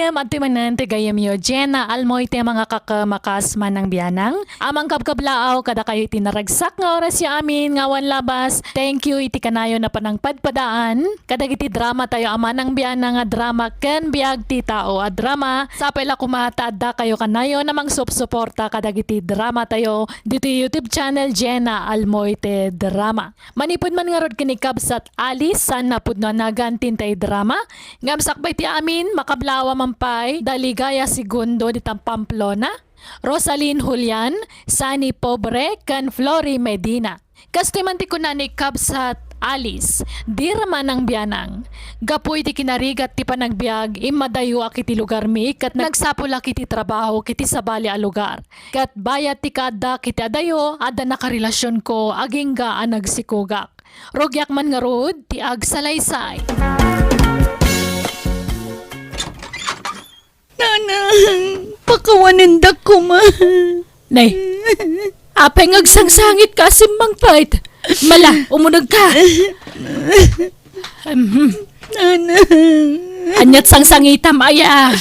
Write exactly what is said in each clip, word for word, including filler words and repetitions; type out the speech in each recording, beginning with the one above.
Madtoy manen ti gayyemyo, Jenna Almoite, mga kakamakas, manang bianang. Aman kabkablaaw kadakayo iti naragsak nga orasyo amin nga awan labas. Thank you iti kanayon a panangpadpadaan kadagiti drama tayo a manang bianang a drama ken biag ti tao a drama. Sapay la koma ta adda kayo kanayon a mangsupsuporta kadagiti drama tayo ditoy YouTube channel Jenna Almoite Drama. Manipud man ngarud ken ni Kabsat Alice, saan a pudno a nagan ti intay drama, ngem sakbay ti amin, makablaaw a man pay da Ligaya Segundo dita Pamplona, Rosalyn Julian, Sunny Pobre, ken Flory Medina. Kastoy man ti kuna ni Kabsat Alice, "Dear manang bianang, gapu iti kinarigat ti panagbiag, immadayoak iti lugarmi ket nagsapulak iti trabaho iti sabali a lugar. Ket bayat ti kaaddak iti adayo, adda nakarelasionko, agingga a nagsikogak. Rugiak man ngarud ti agsalaysay." Nanang, pakawanendak koma. Nay, apay nga agsangsangitka a simmangpet? Mala, umunegka. Mhm. Nanang. Ania't sangsangitam, aya?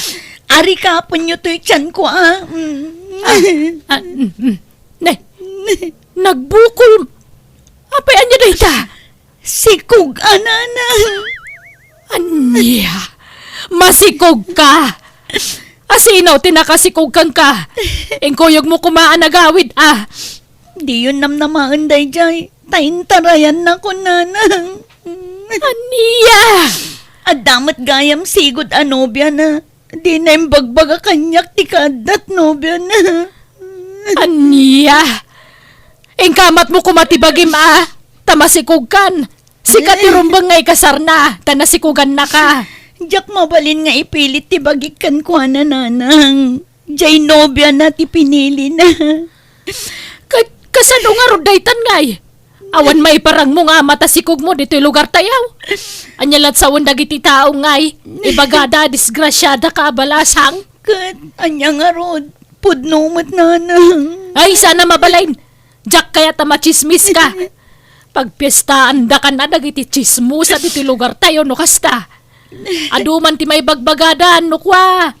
Arikapenyo toy tianko, a. Mm. Ah, ah, mm, mm. Nay, nagbukol. Apay, ania dayta? Sikog-a, Nanang. Ania? Masikogka? Asino ti nakasikog kenka? Inkuyogmo koma a nagawid, a. Diyon namnamaen daydiay, ta intarayannakon, Nanang. Ania? Adda met gayam sigud a nobiana. Dina imbagbaga kaniak ti kaaddat nobiana. Ania? Inkamatmo koma ti bagim, a, ta masikogkan. Sika ti rumbeng nga ikasarna, ta nasikogannaka. Diak mabalin nga ipilit ti bagik kenkuana, Nanang. Diay nobiana ti pinilina. Ka-, kasano ngarud daytan, ngay? Awan maiparangmo nga ama ta sikogmo ditoy lugar tayo? Ania la't sawen dagiti tao, ngay? Ibagada, disgrasiadaka a balasang. Ket ania ngarud? Pudno met, Nanang. Ay, saan a mabalin. Diak kayat a matsismiska. Pagpiestaandakan a dagiti tsismosa ditoy lugar tayo no kasta. Adu man ti maibagbagadan no kua,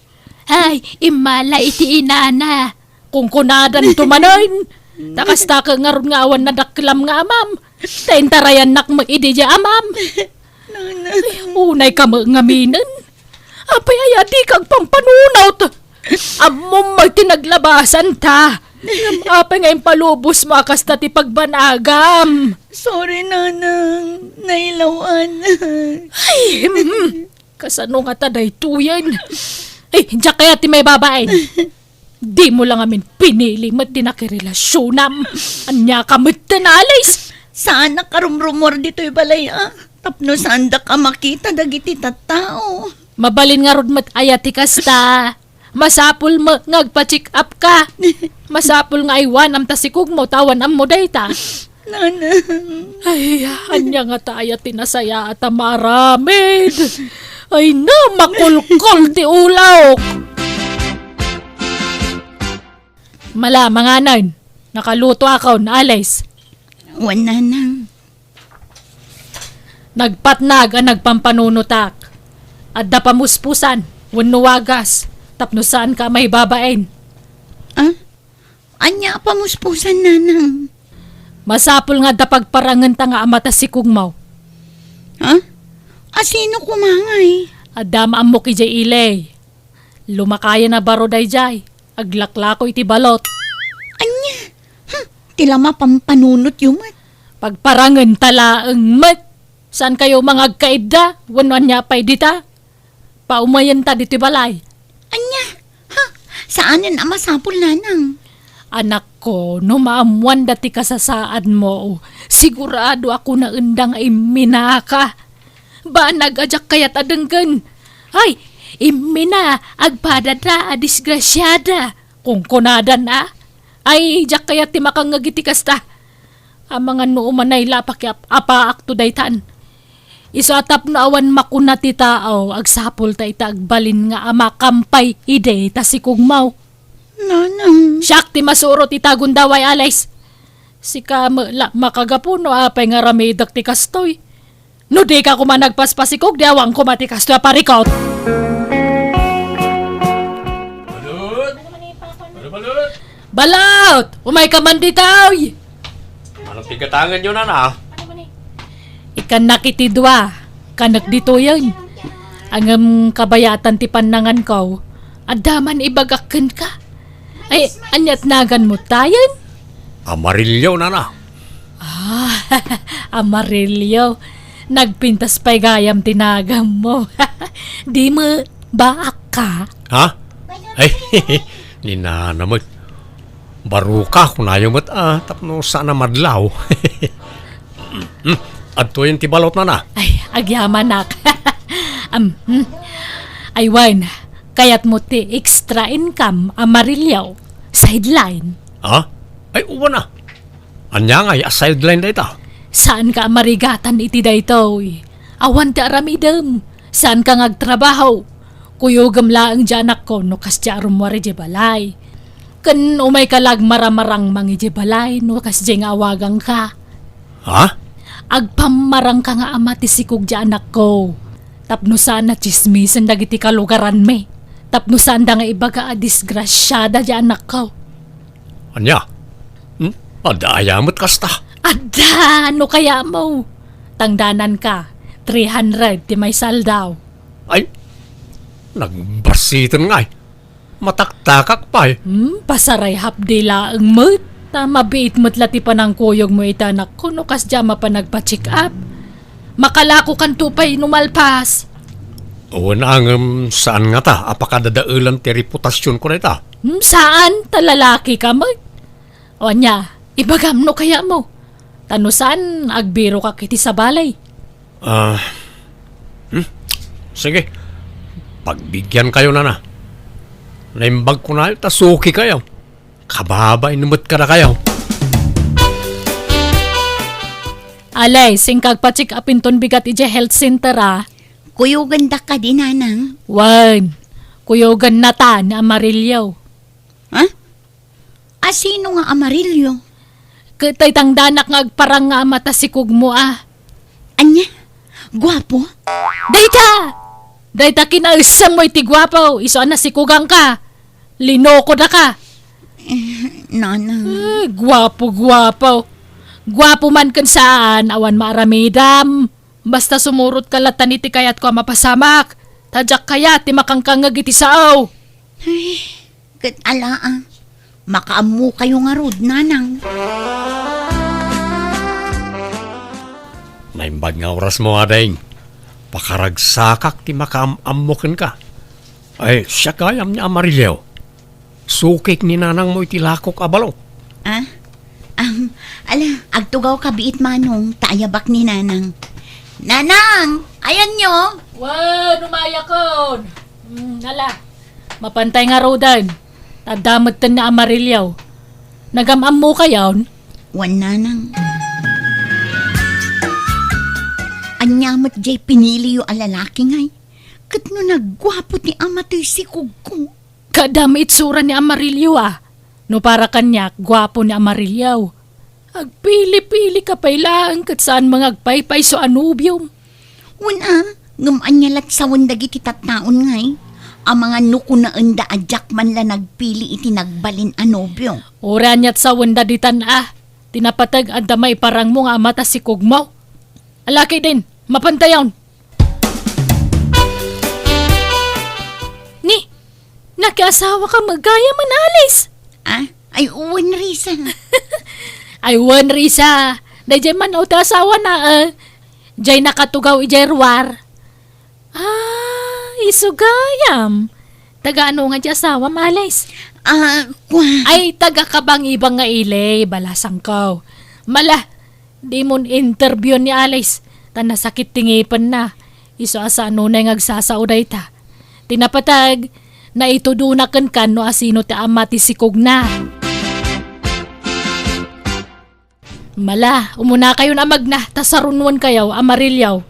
"Ay, immala iti inana." Kunkunadanto manen. Ta kasta ket ngarud nga awan nadakkelam nga amam. Ta intarayannak met idi diay amam. Nanang. Ay, unayka met ngaminen. Apay aya dika agpampanunot? Ammom met ti naglabasanta. Ngem apay nga impalubosmo a kasta ti pagbanagam? Sorry, Nanang. Nailaw-anak. Ay, hmm. Kasano ngata daytoyen? Ay, diak kayat ti maibabain. Dimo la ngamin pinili met ti nakirelasionam. Aniaka metten, Alice? Saanak a rumrumuar ditoy balay, a. Tapno saandak a makita dagiti tattao. Mabalin ngarud met aya ti kasta. Masapul met nga agpa-check up ka. Masapul nga aywanam ta sikogmo ta awan ammo dayta. Nanang. Ay, ania ngata aya ti nasayaat a maaramid? Ay na, makulkol ti ulawko. Mala, manganen. Nakalutoakon, Alice. Wen, Nanang. Nagpatnag a nagpampanunotak. Adda pamuspusan wenno wagas tapno saanka a maibabain. Ah? Ania a pamuspusan, Nanang? Masapul nga adda pagparangenta nga ama ta sikogmo. Ha? Asino koma ngay? Adda maammok idiay ili. Lumakayan a baro daydiay. Aglaklako iti balot. Ania? Hmm, ti la mapampanunotyo met. Pagparangenta laeng met. Saankayo nga agkaidda wenno ania pay dita? Paumayenta ditoy balay. Ania? Ha? Saanen a masapul, Nanang? Anakko, no maammoanda ti kasasaadmo, sigurado a kunaenda nga imminaka. Banag a diak kayat a denggen. Ay, immina, agpadada a disgrasiada. Kunkunadan a. Ay, diak kayat ti makangngeg iti kasta. Amangan no umanay la pakiap-apaakto daytan. Isu a tapno awan makuna ti tao, agsapulta ita agbalin nga ama kampay idi ta sikogmo. Nanang. Siak ti masurot ita gundaway, Alice. Sika met la makagapu no apay nga aramidek ti kastoy. No dika koma nagpaspasikog, di awan koma ti kastoy a parikut. Balot! Umayka man ditoy! Anong pigatanganyo, nana? Ikkannak iti dua, kanek ditoyen. Ngem kabayatan ti pannanganko, adda man ibagak kenka. Ay, ania ti naganmo tayen? Amarillo, nana. Ah, Amarillo. Nagpintas pay gayam ti naganmo. Di met, baak ka? Ha? Ay, ni nana met. Baroka, kunayo met, ah, tapno saan a madlaw. Hmm, adtoyen ti balot, nana. Ay, agyamanak. Am, hmm. Ay, wen, kayatmo ti extra income, Amarillo. Sideline. Ha? Ay, wen a. Ania ngay a sideline dayta? Saanka a marigatan iti daytoy. Awan ti aramidem. Saanka nga agtrabaho. Kuyogem laeng diay anakko no kasdiay a rummuar idiay balay. Ken umayka la agmaramarangmang idiay balay no kasdiay nga awagangka. Ha? Agpammarangka nga ama ti sikog diay anakko. Tapno saan a tsismisen dagiti kalugaranmi. Tapno saanda nga ibaga a disgrasiada diay anakko. Ania? Hmm? Adda aya met kasta? Adda! No kayatmo, tangdananka, three hundred ti maysa aldaw. Ay, nagbasiten ngay. Mataktakak pay. Hmm, pasaray hapdi laeng met. Ta mabiit met la ti panangkuyogmo iti anakko no kasdiay a mapan agpa-check up. Makalakokanto pay no malpas. Wen a ngem saan ngata a pakadadaelan ti reputasionko dayta? Hmm, saan, ta lalakika met. O ania, ibagam no kayatmo. Ta no saan, agbirokak iti sabali. Ah, hmm? Sige. Pagbigyankayo, nana. Naimbagko na ta sukikayo. Kababain met kadakayo. Alay, singka agpa-check up inton bigat idiay health center, a. Kuyogendak kadi, nanang? Wen, kuyogennata ni Amarillo. Ha? A, sino nga Amarillo? Ket tay tangdanak nga agparang nga ama ta sikogmo, a. Ania? Guapo? Dayta! Dayta kinaesammo iti guapo, isu a nasikogangka. Linokodaka. Eh, nana. Eh, guapo, guapo. Guapo man ken saan, awan maaramidam. Basta sumurotka latta iti kayatko a mapasamak. Ta diak kayat ti makangkangngeg iti sao. Ay, ket ala, a. Makaammokayo ngarud, nanang. Naimbag nga orasmo, ading. Pakaragsakak ti makaam-ammo kenka. Ay, siak gayam ni Amarillo. Sukik ni nanangmo iti lakok a balo. Ah? Am, ala, agtugawka biit, manong, ta ayabak ni nanang. Nanang! Ayanyo? Wen, umayakon. Hmm, ala, mapantay ngaruden. Adda metten ni Amarillo. Nagam-ammokayon? Wen, nanang. Ania met diay piniliyo a lalaki ngay? Ket no nagguapo ti ama toy sikogko? Kaadda met itsura ni Amarillo, a. No para kaniak, guapo ni Amarillo. Agpili-pilika pay laeng ket saanmo nga agpaypayso a nobiom. Wen a, ngem ania lat sawen dagiti tattaon ngay? Amangan no kunaenda a diak man la nagpili iti nagbalin a nobio. Uray aniat sawenda ditan a, ti napateg adda maiparangmo nga ama ta sikogmo. Alakiden, mapantayon. Ni, nakiasawaka met gayam, Alice? Ah? Ay, wen, Risa. Ay, wen, Risa. Daydiay man ti asawana, eh. Diay nakatugaw idiay ruar. Ah, isu gayam. Taga ano nga diay asawam, Alice? Ah, kua- Ay, taga Kabangibang nga ili, balasangko. Mala, dimon interview ni Alice, ta nasakit ti ngipenna. Isu a saan unay nga agsasao dayta. Ti napateg, naitudona kenka no asino ti ama ti sikogna. Mala, umunakayon a magna, ta sarunwenkayo, Amarillo.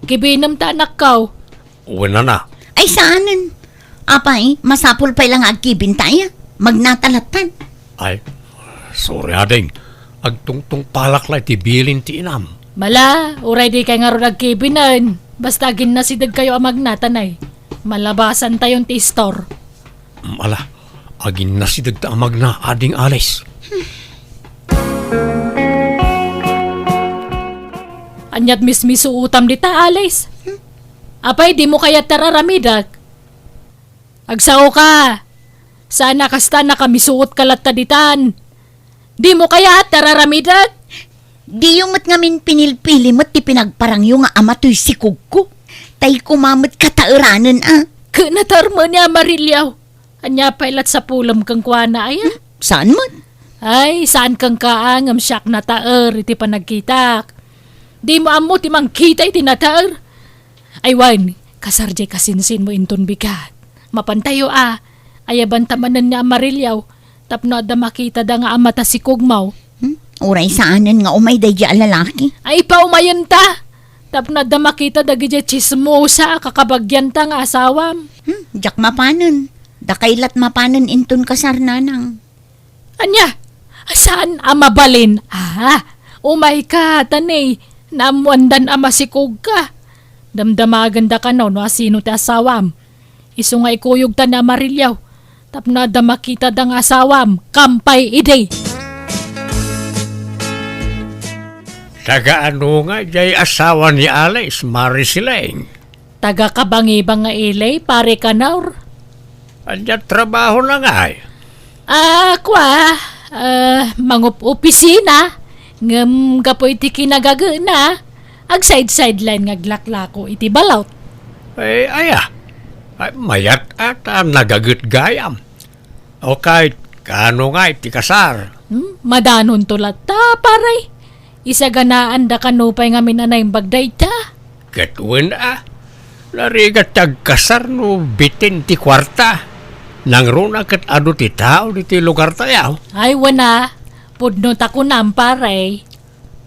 Kibinem ta, anakko. Wen, nana. Ay, saanen. Apay, masapul pay la nga agkibintayo. Magnata lattan. Ay, sorry, ading. Agtungtungpalak la iti bilin ti inam. Mala, uray dikay ngarud agkibinen. Basta aginnasidegkayo a magnatan ay. Malabasantayon ti istor. Mm, ala, Aginnasideg ta amagna, Ading Alice. Ania't mismisuotam dita, Alice? Apay, dimo kayat ta raramidek? Agsaoka. Saan a kasta, nakamisuotka latta ditan. Dimo kayat ta raramidek? Diyo met ngamin pinilpili met ti pinagparangyo nga ama toy sikogko. Tay koma met kataeranen a. Ket nataer met ni Amarillo. Ania pay lat sapulem kenkuana, aya? Hmm, saan met? Ay, saan kenka a ngem siak nataer iti panagkitak. Dimo ammo ti mangkita iti nataer. Ay wen, kasar jay kasinsinmo inton bigat. Mapantayo a, ayabanta manen ni Amarillo, tapno adda makitada nga ama ta sikogmo. Hmm? Uray saanen nga umay daydi a lalaki. Ay, paumayenta! Tapno adda makita dagiti chismosa a kakabagianta nga asawam. Hmm, diak mapanen. Dakay lat mapanen inton kasar, nanang. Ania? Saan a mabalin? Ah, umayka, ta ni, naammoandan a masikogka. Damdamagenda kano no asino ti asawam. Isu nga ikuyogta ni Amarillo, tapno adda makitada nga asawam, kampay idi. Taga ano nga jay asawa ni Alice, Mari Siling? Taga Kabangibang nga ili, Pare Kanor. Ania trabahona ngay? Ah, kua, ah, mangup-opisina, ngem gapu iti kinagagena, agsaid-sideline nga aglaklako iti balot. Eh, aya. Ay, mayat a ta nagaget gayam. O kay, kaano ngay ti kasar? Hmm, madanonto latta, pare. Isaganaanda kano pay ngamin a naimbag dayta. Ket wen a, narigat ti agkasar no bitin ti kuarta. Nangruna ket adu ti tao ditoy lugartayo. Ay, wen a, pudno ta kunam, pare.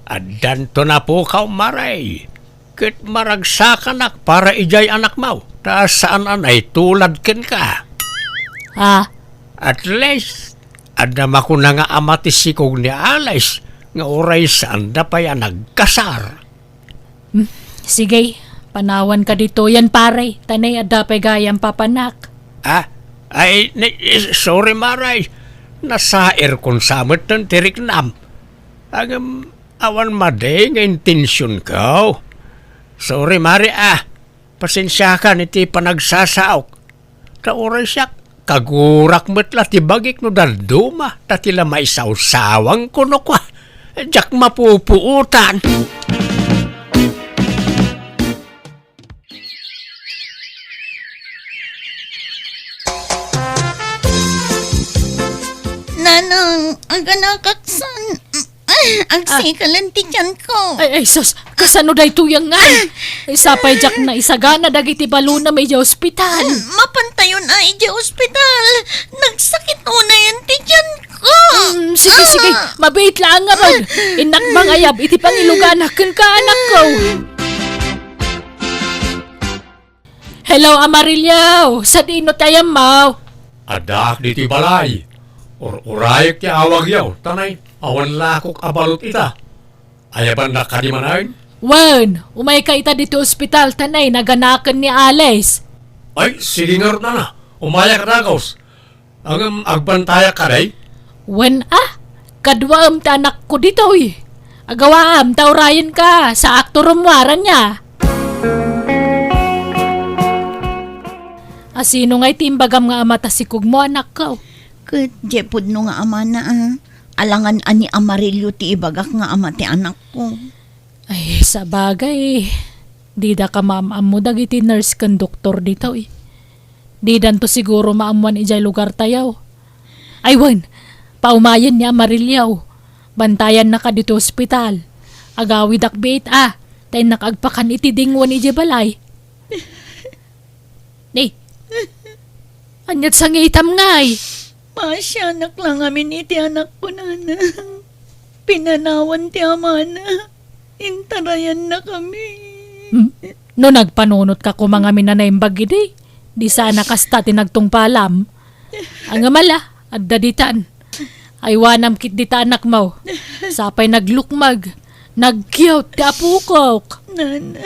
Addanto napukaw, Mari. Ket maragsakanak para idiay anakmo, ta saan a naitulad kenka. Ah? At least, adda makuna nga ama ti sikog ni Alice nga uray saanda pay a nagkasar. Hmm, sige, panawanka ditoyen, pare, ta nay adda pay gayam papanak. Ah, ay, ni-, sorry, Mari. Nasairkon sa met ti riknam. Ngem, awan madi nga intensionko. Sorry, Mari, ah. Pasensiakan iti panagsasaok. Ta uray siak, kagurak met la ti bagik no dadduma, ta ti la maisawsawang kuno kua. Diak mapupuotan. Nanang, aganakaksan. Ay, agsikalen ti tiyanko. Ay, ay, sus, kasano daytoy nga? Ay, sapay diak naisagana dagiti balonam idiay ospital. Mm, mapantayon a idiay ospital. Nagsakit unayen ti tiyanko. Mm, sige, sige. Ah. Mabiit laeng ngarud. Innak mangayab iti pangiluganak kenka, anakko. Hello, Amarillo! Sadino ti ayammo? Addaak ditoy balay. Ur-urayek ti awagyo, ta nay, awan lakok a balot ita. Ayabannak kadi manen? Wen, umayka ita ditoy ospital, ta nay, naganaken ni Alice. Ay, sige ngarud, nana. Umayak dagus. Ngem agbantayak kadi? Wen a, kaduaem ti anakko ditoy. Agawaam ta urayenka, saak ti rummuar ania. Asino ngay ti imbagam nga ama ta sikogmo, anakko? Ket diay pudno nga amana a. Alangan a ni Amarillo ti ibagak nga ama ti anakko. Ay, sabagay, dida kamaam-ammo dagiti nurse ken doktor ditoy. Didanto siguro maammuan idiay lugartayo. Ay wen, paumayen ni Amarillo. Bantayannaka ditoy ospital. Agawidak biit a, ta innak agpakan iti dingwen idiay balay. Ni, ania't sangitam ngay? Maasianak la ngamin iti anakko, nana. Pinanawan ti amana. Intarayannakami. Hmm? No nagpanunotka koma ngamin a naimbag idi, di sana kasta ti nagtungpalam. Ngem ala, adda ditan. Aywanam ketdi ta anakmo. Sapay naglukmeg, nagkiwt ti apokok. Nana.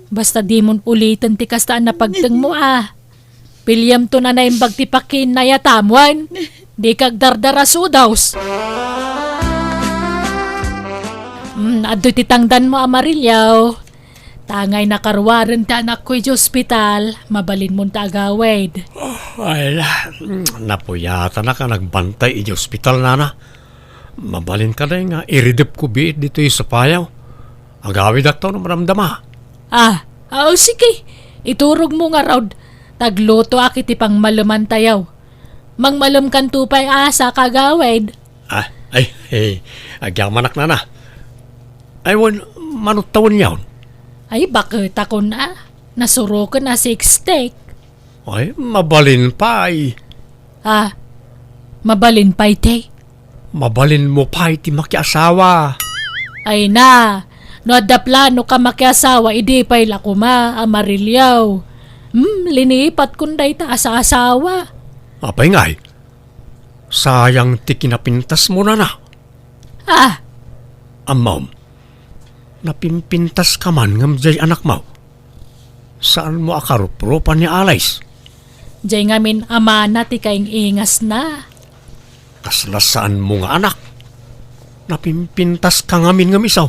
Basta dimon uliten ti kasta a napagtengmo a. Piliem to na naimbag ti pakinnayatam, wen? Dika agdardarasudaws. Mm, adtoy ti tangdanmo, Amarillo. Tangay nakaruaren ti anakko idiay ospital, mabalinmon ta agawid. Ay, napuyatanak a nagbantay idiay ospital, nana. Mabalin kadi nga iridepko biit ditoy sapayaw. Agawidakto no madamdama. Ah, ah, o sige. Iturogmo ngarud. Taglutoak iti pangmalemantayo. Mangmalemkanto pay a sa kagawid. Ah, ay, eh, agyamanak, nana. Ay, wen, mano tawen yaon? Ay, baket ako na. Nasuroken a six-stick. Ay, mabalin pay. Ah, mabalin pay, te? Mabalinmo pay ti makiasawa. Ay na, no adda plano ka makiasawa, idi pay la koma, Amarillo. Hmm, linipat kun dayta a saasawa. Apay ngay? Sayang ti kinapintasmo, nana. Ah! Ammom, napimpintaska man ngem diay anakmo. Saanmo a karupropan ni Alice? Diay ngamin amana ti kaing-ingasna. Kasla saanmo nga anak? Napimpintaska ngamin ngem isu.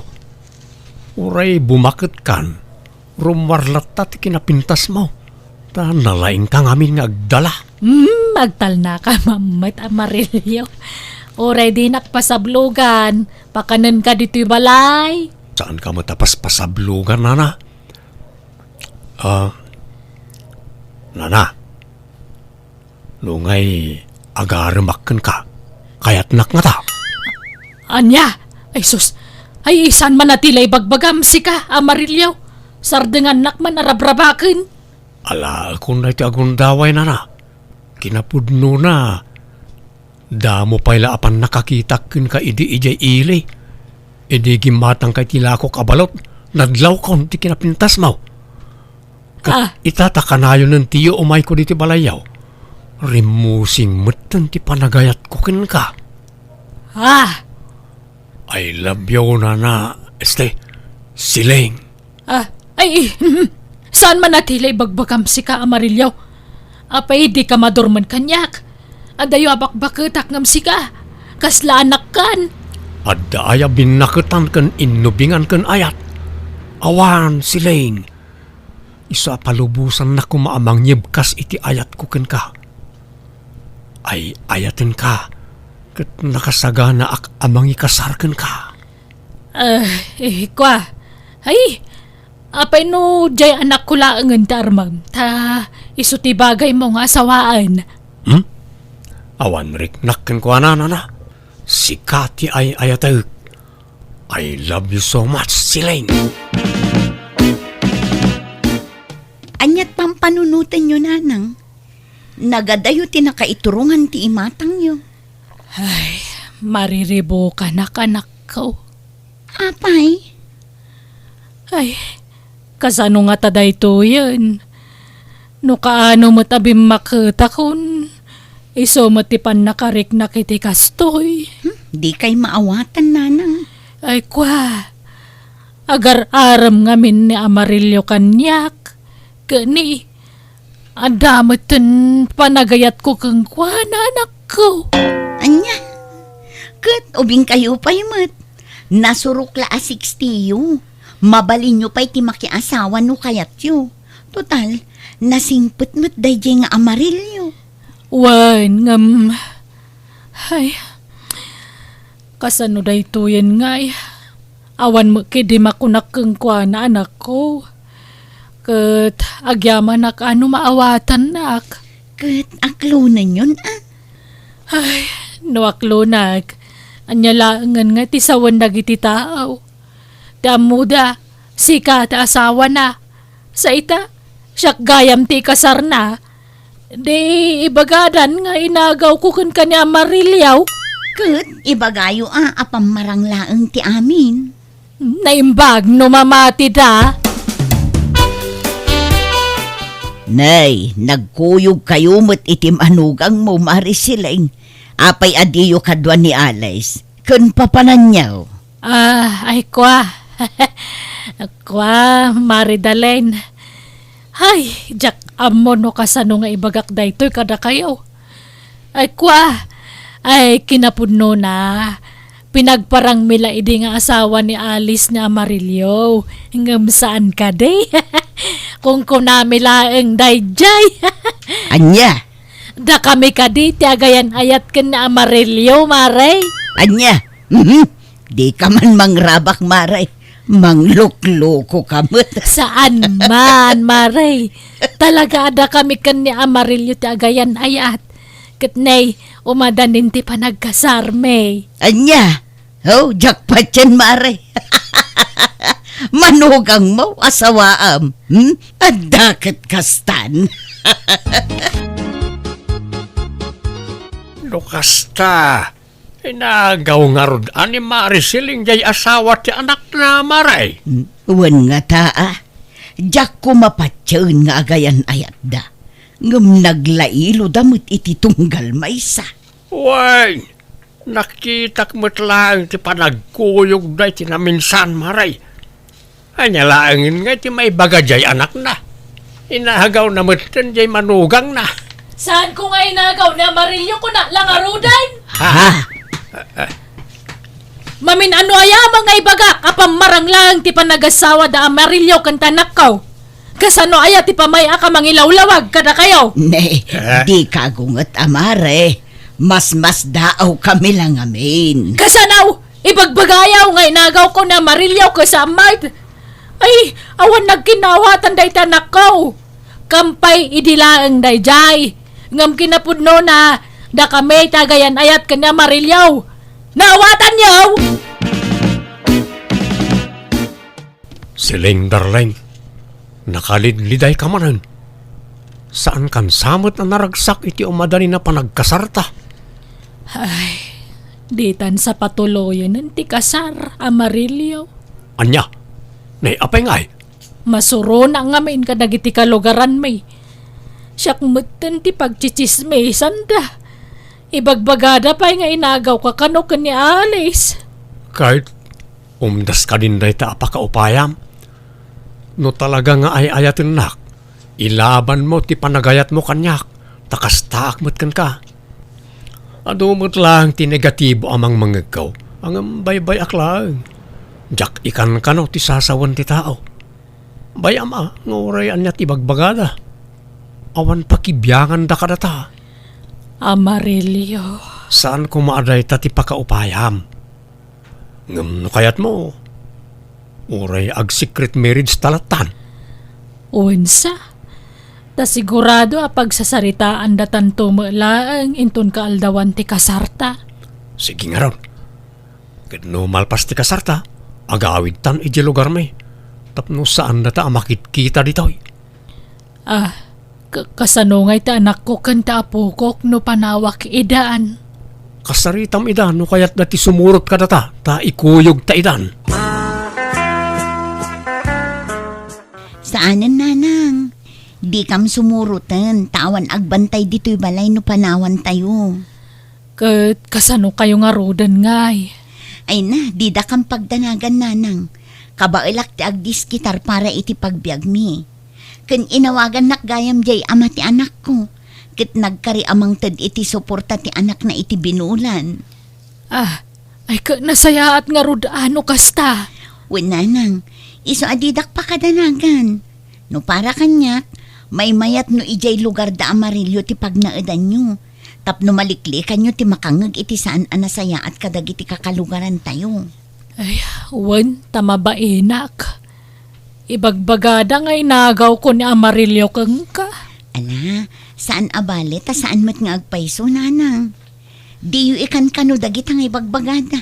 Uray bumaketkan, rummuar latta ti kinapintasmo. Ta nalaingka ngamin nga agdala. Hmm, agtalnaka mammet, Amarillo. Uray dinak pasablogan, pakanenka ditoy balay. Saanka met a paspasablogan, nana? Ah, nana, no ngay agaremak kenka, kayatnak ngata? Ania? Ay sus, ay saan man a ti la ibagbagam, sika, Amarillo? Sardengannak man a rabrabaken. Alaekon daytoy agundaway, nana. Kinapudnona, damo pay la a pannakakitak kenka idi idiay ili. Idi gimmatangka iti lakok a balot, nadlawkon ti kinapintasmo. Ket Ah. ita ta kanayon ti umayko ditoy balayyo. Rimmusing metten ti panagayatko kenka. Ah! I love you, nana, este, Siling. Ah, ay, eh, saan man a ti la ibagbagam, sika, Amarillo? Apay, dika madurmen kaniak? Adayo a bakbaketak ngem sika, kasla anakkan. Adda aya binnaketan ken innubingan ken ayat? Awan, Siling. Isu a palubosannak koma a mangyebkas iti ayatko kenka. Ay-ayatenka, ket nakasaganaak a mangikasar kenka. Ah, eh, kua. Ay, apay no diay anakko laengen ti armam, ta isu ti bagaymo nga asawaan. Hmm? Awan riknak kenkuana, nana. Sika ti ay-ayatek. I love you so much, Siling. Ania't pampanunotenyo, nanang? Nagadayo ti nakaiturongan ti imatangyo. Ay, mariribukanak, anakko. Apay? Ay, kasano ngata daytoyen? No kaano met a bimmaketakon, isu met ti pannakariknak iti kastoy. Hmm, dikay maawatan, nanang. Ay, kua, agar-arem ngamin ni Amarillo kaniak, ket ni, adda metten panagayatko kenkuana, anakko. Ania? Ket ubingkayo pay met. Nasurok la a sixty-yo. Mabalinyo pay ti makiasawa no kayatyo. Total, nasingpet met daydiay nga Amarillo. Wen, ngem, ay, kasano daytoyen ngay? Awan met ketdi makunak kenkuana, anakko. Ket agyamanak a no maawatannak. Ket aklonenyon, a? Ay, no aklonak, ania laengen nga ti sawen dagiti tao? Ti ammoda, sika ti asawana. Sa ita, siak gayam ti ikasarna. Di ibagadan nga inagawko kenka ni Amarillo. Ket ibagayo a, a pammarang laeng ti amin. Naimbag no mamatida. Nay, nagkuyogkayo met iti manugangmo, Mari Siling. Apay a diyo kadua ni Alice ken papananyo? Ah, ay, kua. Kua, Mari Dalen. Ay, diak Ammo no kasano nga ibagak daytoy kadakayo? Ay, kua, ay, kinapudnona, pinagparangmi la idi nga asawa ni Alice ni Amarillo. Ngem saan kadi? Kunkunami laeng dayjay. Ania? Dakami kadi ti agayan-ayat ken ni Amarillo, Mare? Ania? Mhm. Di ka man mangrabak, Mare. Manglukluko ka met. Saan man, Mare. Talaga a dakami ken ni Amarillo ti agayan-ayat. Ket nay, umadanin ti panagkasarmi. Ania? Oh, jackpot yan, Mare. Manugang mo, asawaam. Hmm? Adda ket kastan. No kasta, inagaw ngarud a ni Mare Siling jay asawa ti anakna, Mare? Hmm, wen ngata, a. Diak koma patien nga agayan-ayatda. Ngem naglailo da met iti tunggal maysa. Wen, nakitak met laeng ti panagkuyogda iti naminsan, Mare. Ania laengen nga iti maibaga jay anakna? Inagawna metten jay manugangna. Saanko nga inagaw ni Amarillo, kuna la ngaruden? Ha? Ha? Mamin-ano aya man nga ibagak a pammarang laeng ti panagasawa da Amarillo ken ti anakko? Kasano aya ti pamay-ak a mangilawlawag kadakayo? Ne, eh? Di ka gunget, a Mare. Masmasdaaw kami la ngamin. Kasano? Ibagbagayaw nga inagawko ni Amarillo ken Sammart. Ay, awan nagkinawatan dayta anakko. Kampay idi laeng dayjay. Ngem kinapudnona, dakami ti agayan-ayat ken ni Amarillo. Naawatanyo? Siling, darling, nakalidliday ka manen. Saan kan sa met a naragsak iti umadanin a panagkasarta? Ay, ditan sa patuloyen ti kasar, Amarillo. Ania? Nay, apay ngay? Masurona ngamin kadagiti kalugaranmi. Siak metten ti pagtsitsismisanda. Ibagbagada pay nga inagawka kano ken ni Alice. Kayat, umdas kadin dayta a pakaupayam. No talaga nga ay-ayatennak, ilabanmo ti panagayatmo kaniak, ta kastaak met kenka. Adu met laeng ti negatibo a mangmangegko, ngem baybay-ak laeng. Diak ikankano ti sasawen ti tao. Bay-am a nga uray ania ti ibagbagada. Awan pakibianganda kadata. Amarillo. Saan koma a dayta ti pakaupayam. Ngem no kayatmo, uray ag-secret marriage ta lattan. Wen sa, ta sigurado a pagsasaritaandatanto met laeng inton kaaldawan ti kasarta. Sige ngarud. Ket no malpas ti kasarta, agawidtan idiay lugarmi, tapno saandata a makitkita ditoy. Ah, ka-, kasano ngay ti anakko ken ti apokok no panawak idan? Kasaritam ida no kayatda ti sumurot kadata, ta ikuyogta idan. Saanen, nanang. Dikam sumuroten, ta awan agbantay ditoy balay no panawantayo. Ket kasano kayo ngaruden ngay? Ay na, didakam pagdanagan, nanang. Kabaelak ti agdiskitar para iti pagbiagmi. Ken inawagannak gayam diay ama ti anakko, ket nagkari a mangted iti suporta ti anakna iti binulan. Ah, ay ket nasayaat ngarud a no kasta. Wen, nanang, isu a didak pakadanagan. No para kaniak, maymayat no idiay lugar da Amarillo ti pagnaedanyo, tapno maliklikanyo ti makangngeg iti saan a nasayaat kadagiti kakalugarantayo. Ay, wen, ta mabainak. Ibagbagada nga inagawko ni Amarillo kenka. Ala, saan a bale, ta saan met nga agpayso, nanang. Diyo ikankano dagita nga ibagbagada.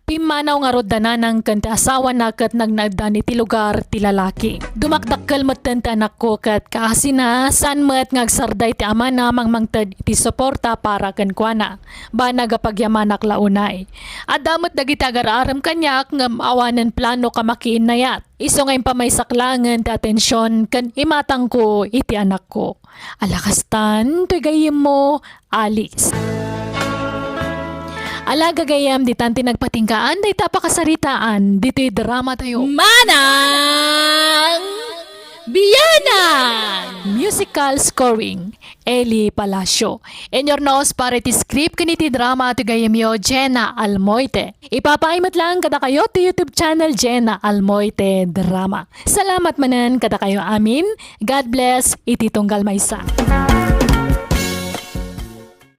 Pimmanaw ngarud da nanang ken ti asawana ket nagnaeddan iti lugar ti lalaki. Dumakdakkel metten ti anakko ket kaasina, saan met nga agsarday ti amana mangmangted iti suporta para kenkuana. Banag a pagyamanak la unay. Adda met dagiti agar-arem kaniak ngem awanen planok a makiinnayat. Isu nga impamaysak laengen ti atension ken imatangko iti anakko. Ala kastan, toy gayyemmo, Alice. Ala gagayyem, ditan ti nagpatinggaan dayta a pakasaritaan ditoy drama tayo. Manang! Musical scoring, Eli Palacio. Inyurnos para iti script ken iti drama ti gayyemyo, Jenna Almoite. Ipapaay met lang kadakayo ti YouTube channel, Jenna Almoite Drama. Salamat manen kadakayo amin. God bless iti tunggal maysa.